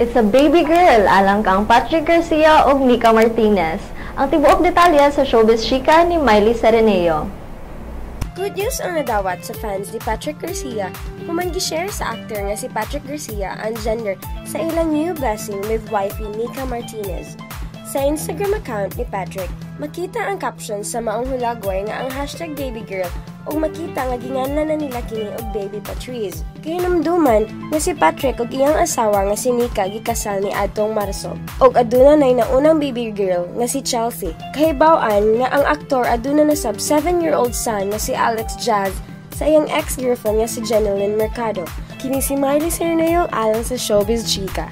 It's a baby girl alang kang Patrick Garcia ug Nika Martinez. Ang tibuok detalye sa Showbiz Chika ni Miley Sereneo. Good news ang nadawat sa fans ni Patrick Garcia human gi-share sa actor nga si Patrick Garcia ang gender sa ilang new blessing with wifey Nika Martinez. Sa Instagram account ni Patrick, makita ang caption sa maong hulagway nga ang #babygirl ug makita nga ginganlan na nila kini og baby Patrice. Kahinumduman nga si Patrick ug iyang asawa nga si Nika gikasal ni adtong Marso ug aduna nay naunang baby girl nga si Chelsea. Kahibaw-an nga ang aktor aduna na sab 7-year-old son nga si Alex Jazz sa iyang ex-girlfriend nga si Jennylyn Mercado. Kini si Miley Cerneo alang sa Showbiz Chika.